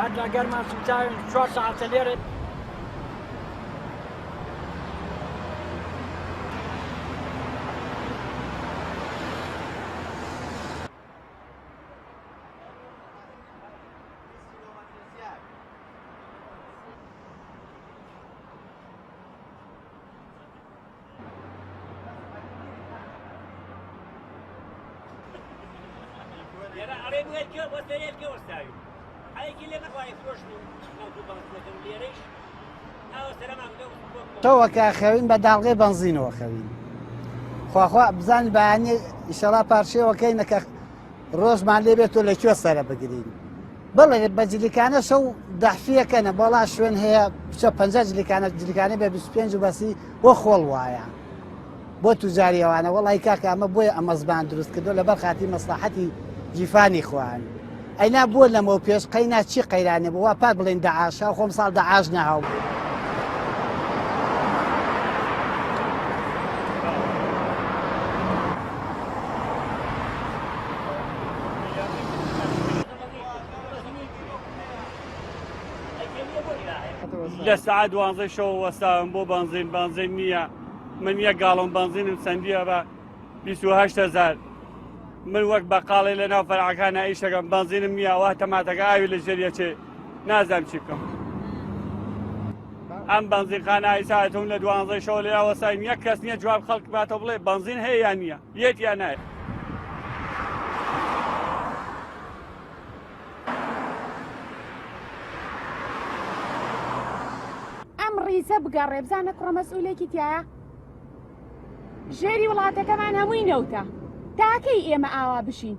هەر لە گەرما سوتاوین چوار سەعاتە لێرە. شەوەکە خەوین بە داڵغەی بەنزینەوە خەوین خواخوا بزانین بەیانی ئیشەڵا پارشێوەکەی نەکە ڕۆژمان لێ بێت و لە کوێ سەرە بگرین بەڵێ بە جلیکانە شەو دەحفیەکەنە بەڵا شوێن هەیە بچە پ جلیکانە جلیکانە بە 25 و بەسی بۆ خۆڵ وایە بۆ توجاری ئەوانە وەڵی کاکە ئەمە بۆیە ئەمە زبان دروست کردو لەبەر خاتی مەسلحەتی گیفانی خۆیان ئەینا بۆ لەمەو پێش قەینا چی قەیرانێ بوو وا پار بڵێن دەعاشا خۆم ساڵ دەعاش نەهاو. لە سەعات دوانزەی شەوە وەستاوم بۆ بەنزین بەنزین نییە من یەک گاڵۆن بەنزینم سندیە بە 28 هزار من وەک بەقاڵێ لە ناو فەرعەکانە ئیشەکەم بەنزینم نییە وا تەماتەکە ئاوی لە ژێر یەچێ نازانم چی بکەم ئەم بەنزینخانە ئایساتون لە دوانزەی شەوە لێرا وەساین یەک کەس نییە جواب خەڵک باتەوە بڵێ بەنزین هەیە یان نییە یەت یان نایە ئەم ڕیزە بگەڕێ بزانە کوڕە مەسئولێکی تایە ژێری وڵاتەکەمان هەمووی نەوتە تاکەی ئێمە ئاوا بژین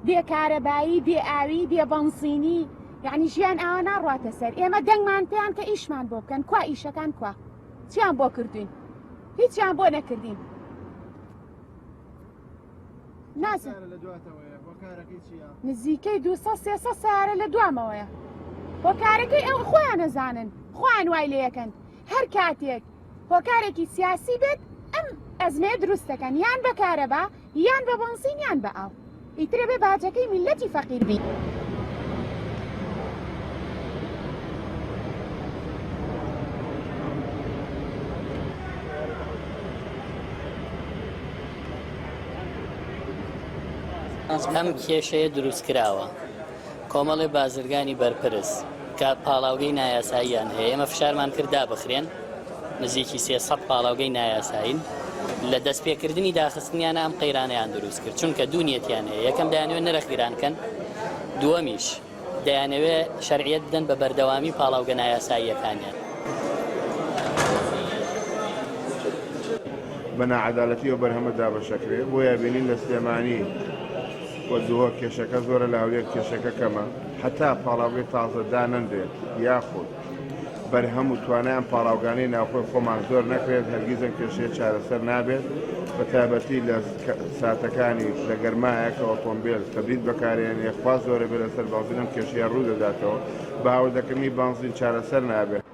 بێ کارەبایی بێ ئاوی بێ بەنزینی یعنی ژیان ئاوا ناڕواتە سەر ئێمە دەنگمان پێیان کە ئیشمان بۆ بکەن کوا ئیشەکان کوا چیان بۆ کردوین هیچیان بۆ نەکردین نزیکەی 200 300 سارە لە دوامەوەیە هۆکارەکەی ئەو خۆیان نەزانن خۆیان وای لەکەن هەر کاتێک هۆکارێکی سیاسی بێت ئەم ئەزمەیە دروست دەکەن یان بە کارەبا یان بە بەنزین یان بە ئاو ئیترە بێ باجەکەی میلەتی فەقیر بی. ئەم کێشەیە دروست کراوە کۆمەڵێ بازرگانی بەرپرس کە پاڵاوگەی نایاساییان هەیە ئێمە فشارمان کرد دابخرێن نزیکی 300 پاڵاوگەی نایاسایین لە دەستپێکردنی داخستنیانە ئەم قەیرانەیان دروست کرد چونکە دوو نیەتیان هەیە یەکەم دەیانەوێت نرخ گران کەن دووەمیش دەیانەوێ شەرعیەت بدەن بە بەردەوامی پاڵاوگە نایاساییەکانیان. بە ناعەدالەتی ئەو بەرهەمە دابەشەکرێ، بۆیە ئەبینین لە سلێمانی و دهۆک کێشەکە زۆرە لە هەولێر کێشەکە کەمە، هەتا پاڵاوگەی تازە دانەنرێت یاخود بەرهەم و توانای ئەم پاڵاوگانەی ناوخۆی خۆمان زۆر نەکرێت هەرگیز ئەم کێشەیە چارەسەر نابێت بەتایبەتی لە ساتەکانی لە گەرمایە کە ئۆتۆمبێل تەبرید بەکارێنێ خواست زۆرە بێت لەسەر بەنزین ئەم کێشەیە ڕوو دەداتەوە بە هاوردەکردنی بەنزین چارەسەر نابێت.